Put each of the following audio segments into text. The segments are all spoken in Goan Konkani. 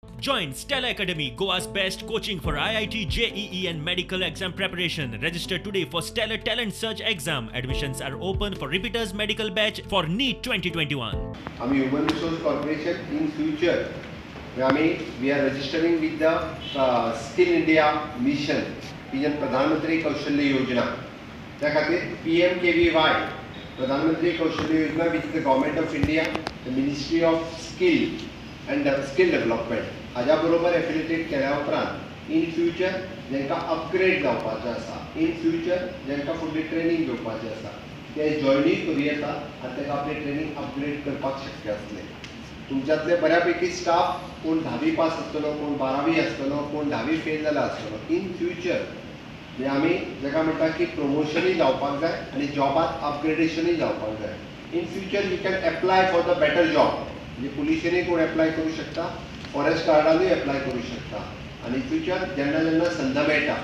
Join Stella Academy, Goa's best coaching for IIT, JEE and medical exam preparation. Register today for Stellar Talent Search exam. Admissions are open for repeaters medical batch for NEET 2021. आमी human resource corporation in future आमी we are registering with the Skill India Mission vision Pradhan Mantri Kaushalya Yojana. त्या खातीर PMKVY Pradhan Mantri Kaushalya Yojana with the Government of India, the Ministry of Skill and Skill Development हाज्या बरोबर एफिलिएटेड केल्या उपरांत इन फ्युचर जेंकां अपग्रेड जावपाचें आसा, इन फ्युचर जेंकां फुडली ट्रेनींग घेवपाचें आसा ते जॉयनूय करूं येता आनी ताका आपली ट्रेनींग अपग्रेड करपाक शक्य आसलें. तुमच्यांतले बऱ्या पैकी स्टाफ कोण 10वी पास आसतलो, कोण 12वी आसतलो, कोण 10वी फेल जाला आसतलो. इन फ्युचर म्हणजे आमी जाका म्हणटा की प्रमोशनूय जावपाक जाय आनी जॉबात अपग्रेडेशनूय जावपाक जाय. In future you can apply for the better job, म्हणजे पुलिशेनूय कोण एप्लाय करूं शकता, फॉरेस्ट गार्डानूय एप्लाय करूं शकता. आनी फ्युचर जेन्ना जेन्ना संद मेळटा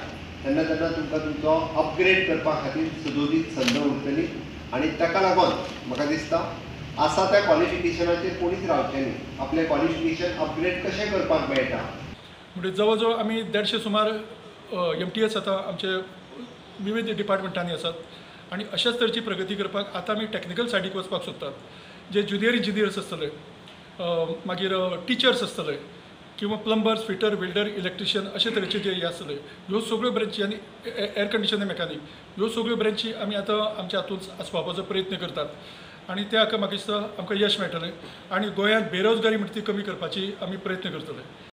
तेन्ना तेन्ना तुमकां तुमचो अपग्रेड करपा खातीर सदोदीत संद उरतली. आनी ताका लागून म्हाका दिसता आसा त्या क्वॉलिफिकेशनाचेर कोणीच रावचें न्ही, आपलें क्वॉलिफिकेशन अपग्रेड कशें करपाक मेळटा. म्हणजे जवळ जवळ आमी 150 सुमार MTS आतां आमचे विविध डिपार्टमेंटांनी आसात आनी अशाच तरेची प्रगती करपाक आतां आमी टॅक्निकल सायडीक वचपाक सोदतात. जे ज्युनियर इंजिनियर्स आसतले, मागीर टिचर्स आसतले किंवा प्लंबर्स, फिटर, वेल्डर, इलेक्ट्रिशियन अशे तरेचे जे हे आसतले, ह्यो सगळ्यो ब्रँची आनी एअर कंडिशनर मेकॅनीक ह्यो सगळ्यो ब्रँची आमी आतां आमच्या हातूंत आसपावपाचो प्रयत्न करतात आनी त्या म्हाका दिसता आमकां यश मेळटलें आनी गोंयांत बेरोजगारी म्हणटा ती कमी करपाची आमी प्रयत्न करतले.